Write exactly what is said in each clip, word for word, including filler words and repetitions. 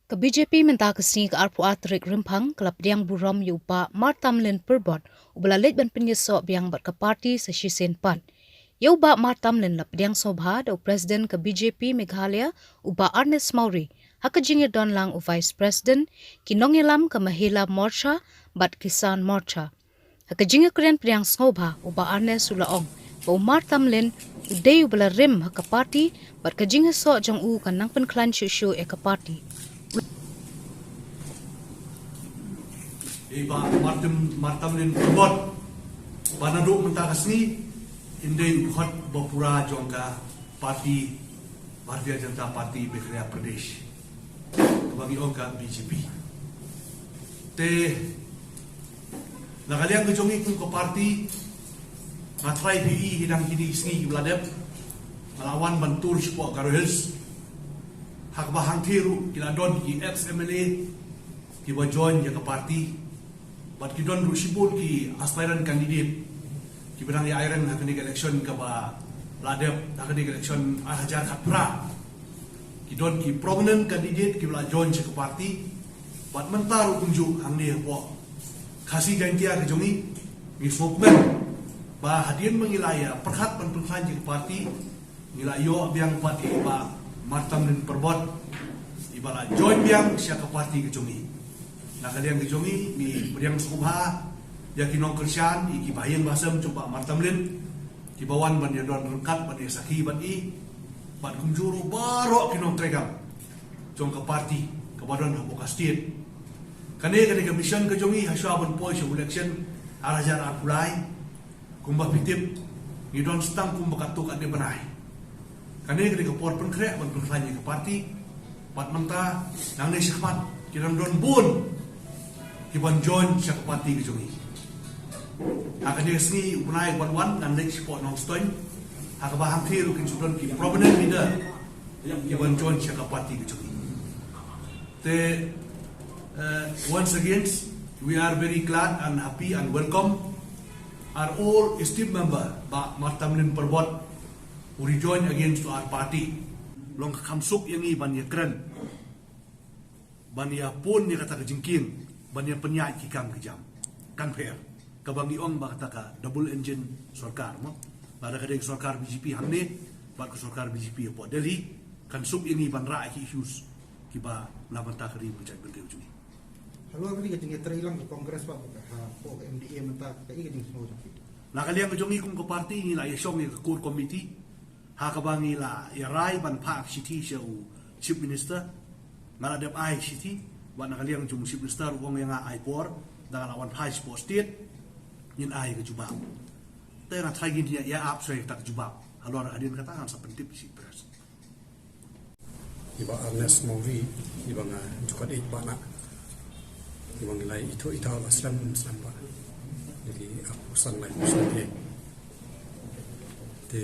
Ka B J P mynta ka sngi ka arphew ar tarik Rymphang ka la pdiang burom ïa u Bah Martamlin Pyrbot uba la leit ban pynïasoh biang bad ka party sa shisien pat. Ïa u Bah Martamlin la pdiang sngewbha da u President ka B J P Meghalaya u Bah Ernest Mawrie, ha ka jingïadon lang u Vice President, ki nongïalam ka Mahila Morcha bad Kisan Morcha. Ha ka jingïakren pdiang sngewbha u Bah Ernest u la ong ba u Martamlin u dei uba la rim ha ka party bad ka jingïasoh jong u kan nang pynkhlaiñ shuh shuh ïa ka party. I Bah Martam, Martamlin Pyrbot ba naduh mynta ka sngi in dei u dkhot ba pura jong ka party Bharatiya Janata Party Meghalaya Pradesh, kaba ngi ong ka B J P. Te na ka liang ka jong ngi kum ka party, nga tharai phi i hi dang kine ki sngi kiba la dep, nga la wan ban tour shapoh Garo Hills, ha kaba hangthie ruh ki la don ki ex M L A kiba join ïa ka party, bad ki don ruh shibun ki aspirant candidate kiba dang ïa aireng ha kane ka election kaba la dep, ha kane ka election ar hajar khatphra. Ki don ki prominent candidate kiba la join sha ka party. Bad mynta ruh kumjuh hangne hapoh Khasi Jaintia ka jong ngi, ngi sngewkmen ba hadien ba ngi la ïa pyrkhat ban pynkhlaiñ ïa ka party, ngi la ïoh biang pat ïa i Bah Martamlin Pyrbot iba la join biang sha ka party ka jong ngi. Na ka liang ka jong ngi, ngi pdiang sngewbha ïa ki nongkyrshan, ïa ki bahaïing bahasem jong Bah Martamlin kiba wan ban ïadon ryngkat, ban ïa sakhi bad i, bad kumjuh ruh baroh ki nongtrei kam jong ka party kaba don hapoh ka state. Kane, kane ka mission ka jong ngi ha shuwa ban poi sha u election ar hajar arphew lai. Kumba phi tip, ngi don stang kumba katto katne bnai. Kane ka dei ka por pynkhreh ban pynkhlaiñ ïa ka party. Bad mynta nangne shakhmat ki dang don bun kiban join sha ka party ka jong ngi. Ha kane ka sngi u bnai uban wan ngan leit shapoh Nongstoiñ, ha kaba hangthie ruh kin shu don ki prominent leader kiban join sha ka party ka jong ngi. Te, uh, once again, we are very glad and happy and welcome our old esteemed member, Bah Martamlin Pyrbot, who rejoined again to our party. Long ka kham suk ïa ngi ban ïakren, ban ïa pun ïa kata ka jingkieng, ban ïa pynïaid ki kam ki jam. Kan pher. Kaba ngi ong ba kata ka double engine sorkar, mo. Lada ka dei ka sorkar B J P hangne bad ka sorkar B J P hapoh Delhi, kan suk ïa ngi ban rah ïa ki issues kiba na bynta ka ri bad ka jaitbynriew jong ngi. Halor kane ka jingïatreilang ka Congress bad ka, ha, hapoh ka M D A mynta, kaei ka jingsngew jong phi? Na ka liang ka jong ngi kum ka party, ngi la ïashong ïa ka core committee, ha kaba ngi la ïarai ban phah ka shithi sha u Chief Minister. Nga la dep ai shithi, bad na ka liang jong u Chief Minister u ong ïa nga ai por, da nga la wan phai shapoh state, ngin ai ka jubab. Te nga tharai ngin ïa, ïa ap shuwa ïa kata ka jubab. Halor hadien kata ngan sa pyntip sha press. I Bah Ernest Mawrie, i ba nga ju khot ïa i Bah na. I ba ngi la ithuh ithuh la slem slem ba. Ïa ki arphew san laiphew san ïa. Te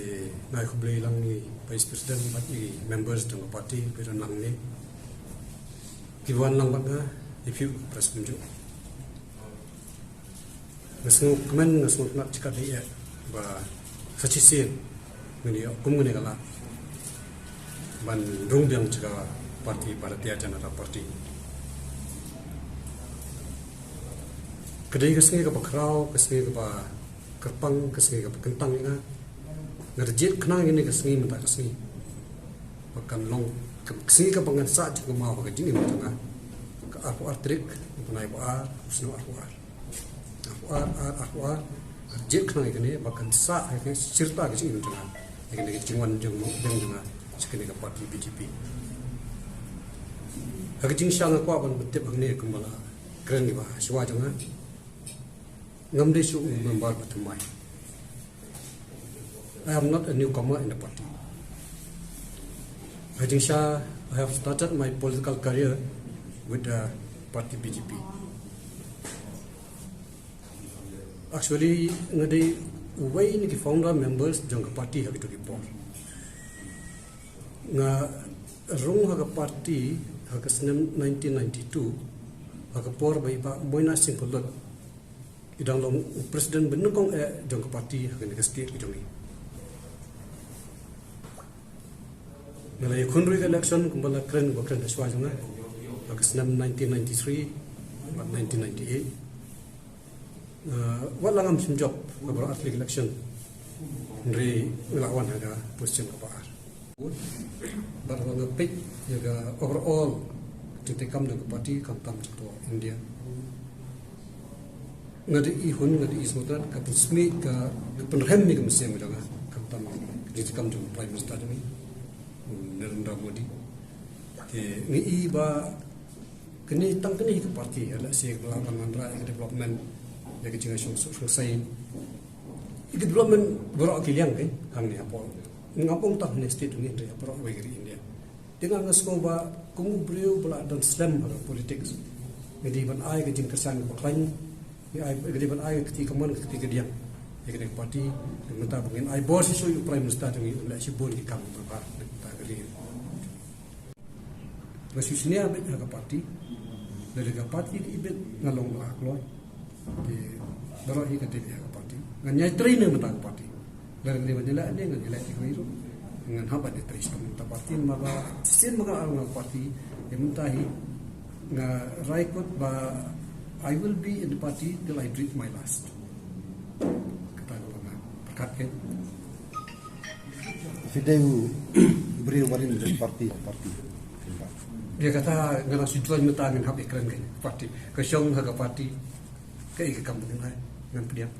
nga ai khublei lang ïa i Vice President bad ïa ki members jong ka party ba don lang ne. Kiba wan lang bad nga, ïa phi press kumjuh. Nga sngewkmen, nga sngewtynnat shikatdei eh ba sa shisien ngin ïoh kum kane ka lad ban rung biang sha ka party Bharatiya Janata Party. Ka dei ka sngi kaba khraw, ka sngi kaba kyrpang, ka sngi kaba kyntang ïa nga. Nga da jied khnang ïa kane ka sngi mynta ka sngi ba kan long ka sngi kaba ngan sah jingkynmaw ha ka jingim jong nga. Ka arphew ar tarik u bnai ba ar, u snem arphew ar. Arphew ar, ar, arphew ar. Nga da jied khnang ïa kane ba kan sah ha ka shirta ka jingim jong nga, ïa kane ka jingwan jong, jong, jong nga sha kane ka party B J P. Ha ka jingshisha nga kwah ban pyntip hangne kumba la kren ïa i Bah shuwa jong nga. Ngam dei shuh u member ba thymmai. I am not a newcomer in the party. Ha ka jingshisha, I have started my political career with the party B J P. Actually, nga dei uwei na ki founder members jong ka party ha kito ki por. Nga rung ha ka party ha ka snem nineteen ninety-two, ha ka por ba i Bah Moynath Singh Phullot i dang long u president ba nyngkong eh jong ka party ha kane ka state ka jong ngi. Nga la ïakhun ruh ïa ka election kumba la kren, ba kren ha shuwa jong nga. Ba Ka snem nineteen ninety-three bad nineteen ninety-eight. Uh, wat la ngam shim jop ha baroh artylli ki election, hynrei nga la wan ha ka position kaba ar. Bad haba nga peit ïa ka overall jingtreikam jong ka party khamtam jong ka India, nga dei i hun, nga dei i sngewtynnat, ka pynsmit, ka, ka pynrhem ïa ka mynsiem jong nga khamtam ka jingtreikam jong u Prime Minister jong ngi, Narendra Modi. Te nga i ba kane, tang kane ka party, ïa lehse ka la ban wanrah ïa ka development, ïa ka jingïashongsuk shongsai, ïa ka development baroh ki liang, eh, hangne hapoh. Ngam ong tang hangne state, hangne, hynrei baroh kawei ka ri India. Te nga, nga sngew ba kum u briew ba la don slem ha ka politics, nga dei ban ai ka jingkyrshan kaba khlaiñ, nga ai, nga dei ban ai ka kti kamon, ka kti kadiang ïa kane ka party. Te mynta ba ngin ai bor shisha ïa u Prime Minister jong ngi, un leh shibun ki kam ba bha na ka bynta ka ri. Nga shu shaniah beit ha ka party. Lada ka party ka ibit, nga long ba la kloi. Te baroh hi ka dei beit ha ka party. Ngan ïai trei na ka bynta ka party. Lada ka dei ban ïaleh ne, ngan ïaleh, te kawei ruh ngan hap ban ïai trei sha ka bynta ka party. Namar ba shisien ba nga la long ha ka party, te mynta hi nga rai kut ba I will be in the party till I breathe my last. Kata kaba nga pyrkhat kein. Phi dei u briew ba rim jong ka party, party. Ïa kata nga nang shu join mynta, ngan hap ïakren kein party. Ka shong ha ka party, kaei ka kam ba ngin ai, ngan pdiang.